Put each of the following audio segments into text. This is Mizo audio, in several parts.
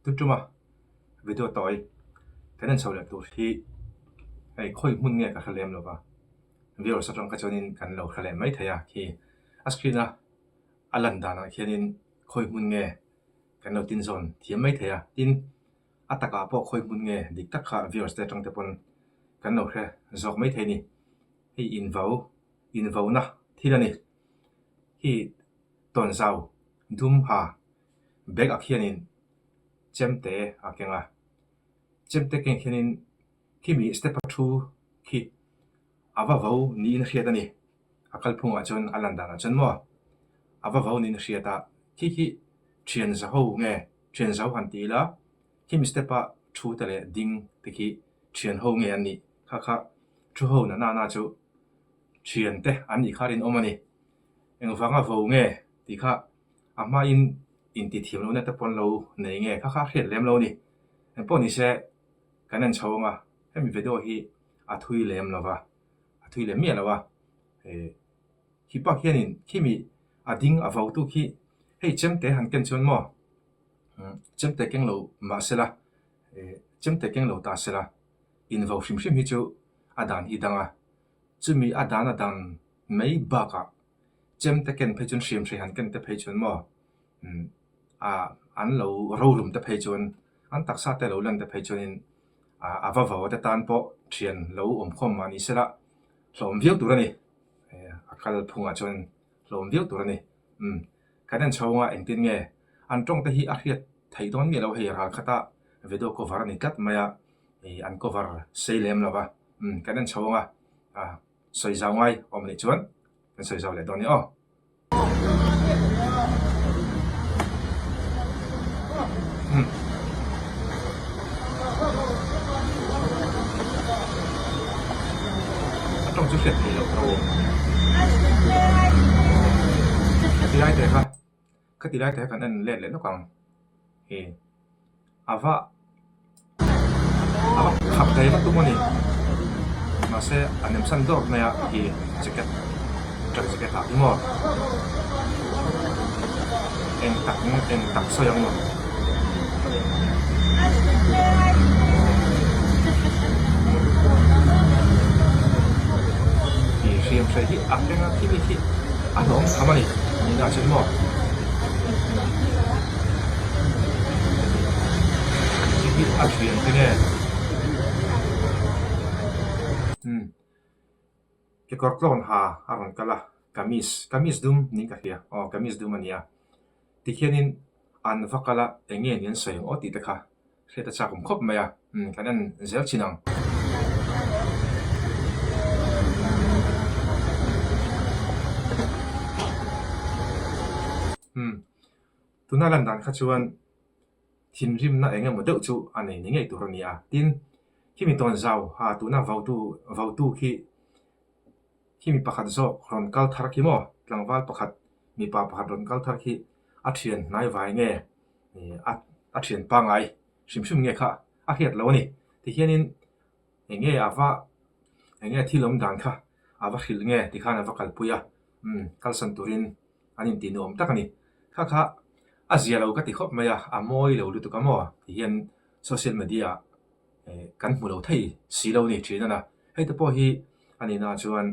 Tun tuma video tawi kan en chho leh tur hi hei khawi hmun nge ka hre lem lo va, viewers atang kha chuanin kan lo hre leh mai thei a khi a screen a a lan danah khianin khawi hmun nge kan lo tin zawn thiam mai thei a, tin a takah pawh khawi hmun nge dik tak kha viewers te atang te pawn kan lo hre zawk mai thei a ni. Hei invo invona thil a ni. Hi tawnzau dum ha bag ah khianin chemte a keng a, chemte keng khianin khimi step a thu khi a va vo niin a hriat a ni. A kalphungah chuan a lan danah chuan maw a va vo niin a hriat a, khi khi thian za ho nge thian zo han ti ila khimi step a thu te leh ding te khi thian ho nge an nih kha kha thu ho na na na chu thian te an nih kha rinawm a ni. Engvanga vo nge tih kha a hmain intithiam lohna te pawn lo nei nge kha kha a hriat lem lo a ni. Engpawh ni se kan en chho ang a, hemi video hi a thui lem lo va, a thui lem miah lo a. Eh khi bak hianin khimi a ding a vo tu khi hei chemte han ken chuan maw chemte keng lo mah sela eh chemte keng lo ta sela invo hrim hrim hi chu a dan hi dang a, chumi a dan a dan mai bakah Chemte ken phei chuan hriam hre han ken te phei chuan maw ah an lo rorum te phei chuan an taksa te lo lan te phei chuanin ah a va vo te tan pawh thian lo awm khawm mah ni sela hlawm viau tur a ni a kal phungah chuan hlawm viau tur a ni umm kan en chhung a engtin nge an tawng te hi a hriat theih dawn miah lo hei ral khata video cover a ni tlat mai a ih an cover sei lem lo va umm kan en chhung a ah sawi zau ngai awm nih chuan kan sawi zau leh dawn nia aw. Hmm. A tawng chu hriat theih loh tho. Khati lai te kha khati lai te kha kan en let leh lawk ang. He a va a va khap thei vak tum a ni mahse a nem san dawk mai a khi jacket track jacket ah hi maw eng tak eng tak sawi ang maw. Ih hriam hre hi a keng a khi khi a hlawm tham a ni nihna chuan maw. Khi hi a thian te nge umm kekawr tlawn ha a rawn kal a kamis kamis dum niin ka hria aw kamis dum a nia tikhianin an va kal a eng nge ni an sawi ang aw tih te kha hriat a chak awm khawp mai a umm kan en zel chin ang. Umm tuna lan dan kha chuan thinrimna eng emaw deuh chu a nei ni ngei tur a ni a tin khimi tawn zau ha tuna votu votu khi khimi pakhat zawk rawn kal thar khi maw tlangval pakhat mipa pakhat rawn kal thar khi a thian hnai vai nge a a thian pangngai hrim hrim nge kha a hriat lo a ni tikhianin eng nge a va eng nge thil awm dan kha a va hrilh nge tikhan a va kalpui a umm kalsan turin an intih nuam tak a ni kha kha a zia lo ka ti khawp mai a a mawi lo lutuk a maw tihian social media ah eh kan hmu lo thei si lo a ni thin a na hei te pawh hi a nihna ah chuan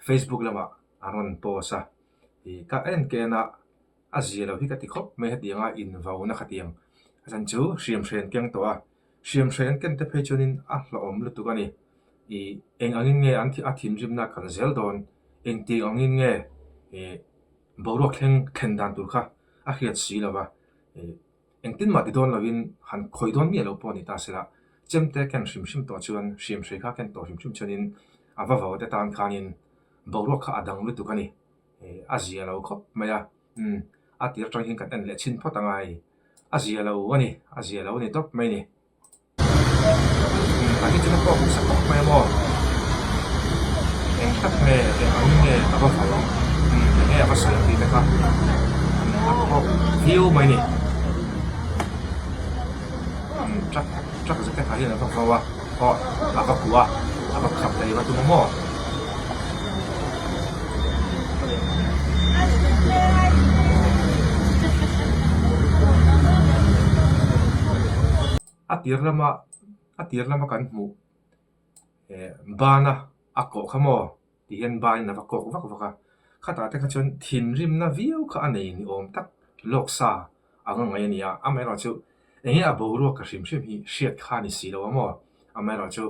facebook lamah an rawn post a ih ka en ken a a zia lo hi ka ti khawp mai hetiang a invauna khatiang a chhan chu hriam hren keng tawh a hriam hren ken te phei chuanin a hlauhawm lutuk a ni ih eng angin nge an a thinrimna a kal zel dawn engti angin nge ih boruak thleng thlen dan tur kha a hriat si lo va ih engtin mah ti dawn lovin han khawi dawn miah lo pawh a ni ta sela chemte ken hrim hrim tawh chuan hriam hrei kha ken tawh hrim hrim chuanin a va vo te tan khanin boruak kha a dang lutuk a ni. A zia lo khawp mai a, umm a tir atang hian kan en leh chhin phawt ang a hei, a zia lo a ni, a zia lo a ni tawp mai a ni. Umm a hi chuan a pawh hmasa khawp mai a maw, eng tak nge eng ang nge a va vau ang, umm eng nge a va sawi ang tih te kha a phawk viau mai a ni. Umm truck truck jacket ah hian a va vau a. Aw a va kuah a, a va khap thei va tum a maw? tir lama a tir lama kan hmuh eh bana a kawh kha maw ti hian banin a va kawk vak vak a, khatah te kha chuan thinrimna viau kha a nei ni awm tak lawk sa ang a ngaih a ni a, amaherawhchu eng nge a boruak ka hrim hrim hi hriat kha a ni si lo a maw, amaherawhchu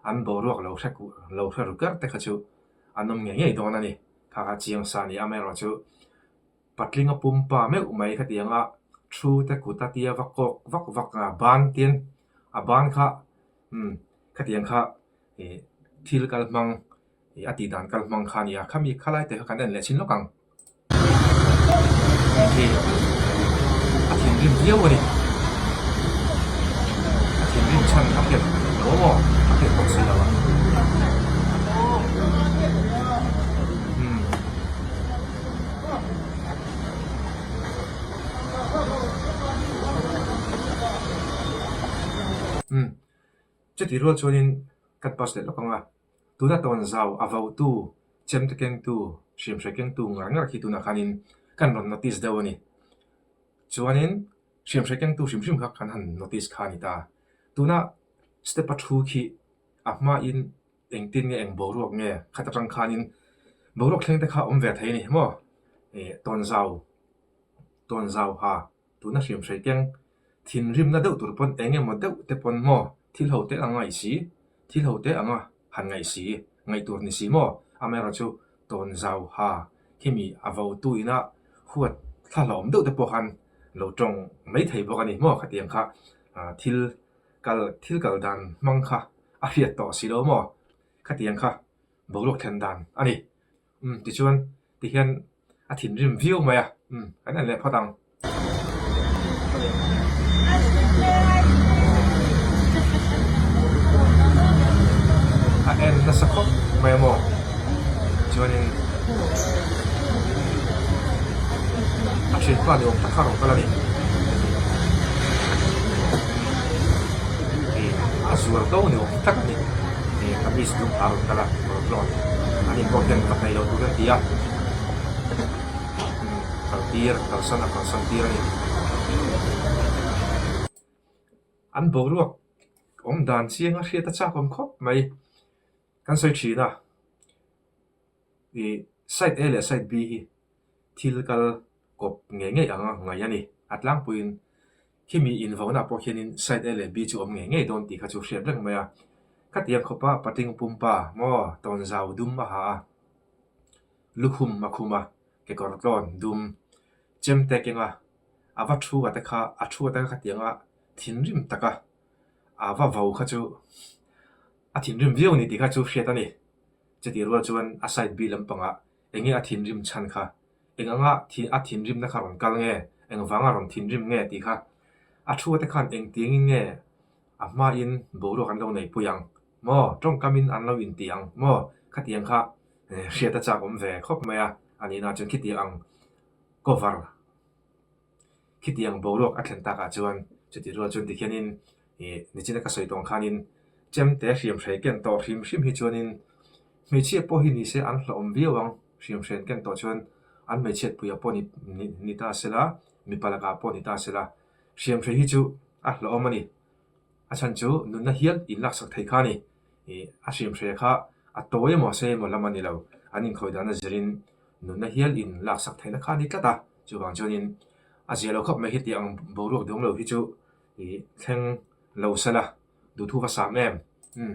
an boruak lo hre lo hre ru ker te kha chu an awm ngei ngei dawn a ni, kha kha chiang sa a ni, amaherawhchu patlinga pumpa meuh mai khatiang a thu te kut a tia va kawk vak vak a ban tin a ban kha umm khatiang kha ih thil kal hmang ih a tih dan kal hmang kha a ni a khami khalai te kha kan en leh chin lawk ang khi a thinrim viau a ni a thinrim chhan a hriat lo maw a hriat bawk si lo a umm. Umm. Chutih rual chuanin kan pass leh lawk ang a, tuna tawn zau a votu, chemte kengtu, hriamhre kengtu ngar ngar khi tunah khanin kan rawn notice deuh a ni. Chuanin hriamhre kengtu hrim hrim kha kan han notice kha a ni ta. Tuna step a thu khi a hmain engtin nge eng boruak nge khat atang khanin boruak thleng te kha a awm ve thei a ni maw? Ih tawn zau, tawn zau ha. Tuna hriamhrei keng thinrimna deuh tur pawn eng emaw deuh te pawn maw thil ho te a ngaih si, thil ho te anga han ngaih si, ngaih tur ni si maw? Amaherawhchu tawn zau ha khimi a vo tu ina huat thla hlawm deuh te pawh khan lo tawng mai thei bawk a ni maw? Khatiang kha thil kal thil kal dan hmang kha a hriat tawh si lo maw? Khatiang kha boruak thlen dan a ni. Umm tichuan tihian a thinrim viau mai a, umm kan en leh phawt ang. A en nasa khawp mai a maw chuanin a thianpa ni awm tak kha a rawn kal a ni. A zual to ni awm tak a ni. Kamis dum a rawn kal a, rawn tlawn an inpawh hian ka hnaih lo tur an ti a. Kal tir, kalsan a kalsan tir a ni. An boruak awm dan chiang a hriat a chak awm khawp mai. Kan sawi thin a, ih side A leh side B hi thil kal kawp ngei ngei ang a ngaih a ni. A tlangpuiin khimi invauna pawh khianin side A leh B chu awm ngei ngei dawn tih kha chu hriat reng mai a. Khatiang khawpa patling pumpa maw tawnzau dum a ha a, lukhum a khum a, kekawr tlawn dum chemte kenga a va thu a te kha a thu a te kha khatianga thinrim taka a va vo kha chu a thinrim viau a ni tih kha chu hriat a ni. Chutih rual chuan a side B lampangah eng nge a thinrim chhan kha, eng anga a thinrimna kha rawn kal nge, eng vanga rawn thinrim nge tih kha a thu te khan engtiangin nge a hmain boruak an lo neihpui ang maw, tawngkamin an lo intih ang maw, khatiang kha hriat a chak awm ve khawp mai a, a nihna chuan khitiang ang cover. Khitiang boruak a thlen takah chuan chutih rual chuan tikhianin ih nichina ka sawi tawng khanin chemte hriamhrei ken tawh hrim hrim hi chuanin hmeichhia pawh hi nise an hlauhawm viau ang hriamhrein ken tawh chuan an hmeichhiat puiah pawh ni ni ta sela mipa lakah pawh ni ta sela hriamhrei hi chu a hlauhawm a ni. A chhan chu nunna hial in laksak thei kha a ni. Ih a hriamhre kha a tawi emaw sei emaw lam a ni lo. An inkhawi dan a zirin nunna hial in laksak theihna kha a ni tlat a. Chuvang chuanin a zia lo khawp mai hi tih ang boruak duang lo hi chu ih thleng lo sela duhthu va sam em. Umm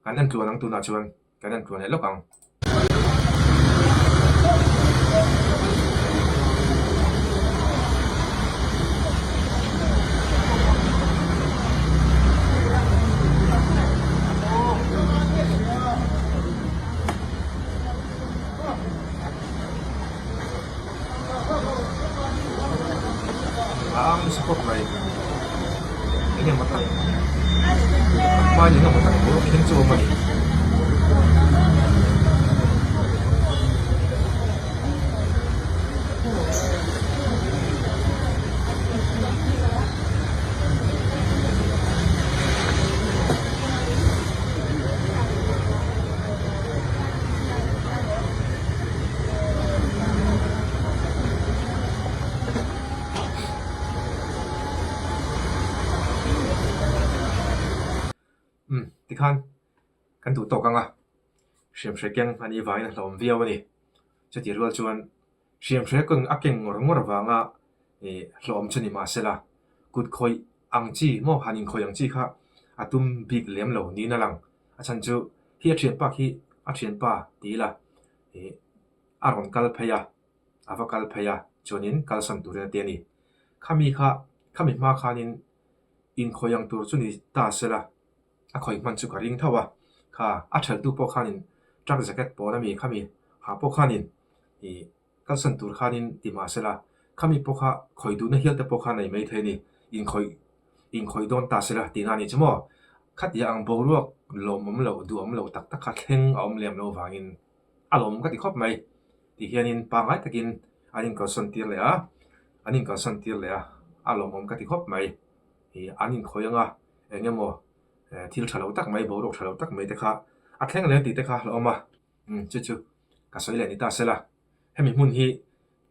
kan en tluan ang tunah chuan. Kan en tluan leh lawk ang. A ang nasa khawp mai. Eng emaw tak a hmain eng emaw tak boruak thleng chu a awm a ni. khan kan duh tawk ang a, hriamhre keng a nih vangin a hlawm viau a ni. Chutih rual chuan hriamhre keng a keng ngawr ngawr vanga ih hlawm chu ni mah sela, kut khawih ang chi maw han inkhawih ang chi kha a tum bik lem lo niin a lang. A chhan chu hi a thianpa khi a thianpa ti ila ih a rawn kal phei a, a va kal phei a, chuanin kalsan turin a ti a ni. Khami kha khami hma khanin inkhawih ang tur chu ni ta sela a khawih hman chu ka ring tho a, kha a theltu pawh khanin truck jacket pawn ami khami ha pawh khanin ih kalsan tur khanin ti mah sela khami pawh kha khawih duhna hial te pawh kha nei mai thei a ni, inkhawih inkhawih dawn ta sela tihna a ni chu maw? Khatia ang boruak lawmawm loh duhawm loh tak tak kha thleng a awm lem loh vangin a lawm ka ti khawp mai ti hianin pangngai takin an inkalsan tir leh a, an inkalsan tir leh a, a lawmawm ka ti khawp mai. Ih an inkhawih anga eng emaw thil tha lo tak mai boruak tha lo tak mai te kha a thleng leh tih te kha a hlauhawm a, umm chu chu ka sawi leh ni ta sela. Hemi hmun hi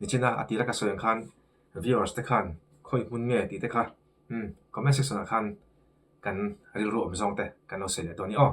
nichina a tira ka sawi ang khan viewers te khan khawi hmun nge tih te kha umm comment section ah khan kan rilru awm zawng te kan lo sawi leh dawn a ni aw.